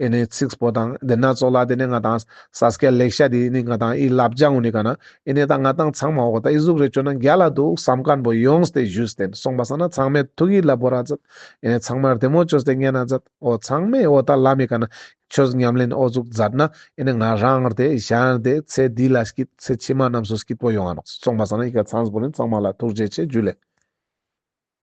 ཨེ་ནེ་ཚིགས་པོ་དང་དེ་ན་ཙོགས་ལ་དེ་ནེ་ང་ཏང་ས་སྐྱ་ལེགས་བཤད་དེ་ནི་ང་ཏང་ཨི་བསླབ་བྱ་འོ་ནི་ཀ་ན་ཨེ་ནེ་ད་ང་ཏང་ཚང་མ་འོ་ད་ཨི་ཟུག་རེ་ཅོ་ན་རྒྱལ་ལ་འདུག་བསམ་མཁན་པོ་ཡོངས་ཏེ་ཞུས་ཏེ་སོང་པ་སང་ན་ཚང་མས་ཐུགས་ཡིད་ལ་བོར་ར་མཛད། ཨེ་ནེ་ཚང་མ་བདེ་མོ་ཅོས་ཏེ་ཉན་ན་མཛད། འོ་ཚང་མས་འོ་ད་ལམ་མི་ཀ་ན་ཆོས་ཉམས་ལེན་འོ་ཟུག་མཛད་ན་ཨེ་ནེ་ང་རང་དེ་གཞན་དེ་ཚེ་འདི་ལ་སྐྱིད་ཚེ་ཕྱི་མ་རྣམས་སུ་སྐྱིད་པོ་ཡོང་ང་ནོག། སོང་པ་སང་ན་ཨི་ཀ་ཚང་པོ་ནི་ཚང་མ་ལ་ཐུགས་རྗེ་ཆེ། ཇུ་ལེ།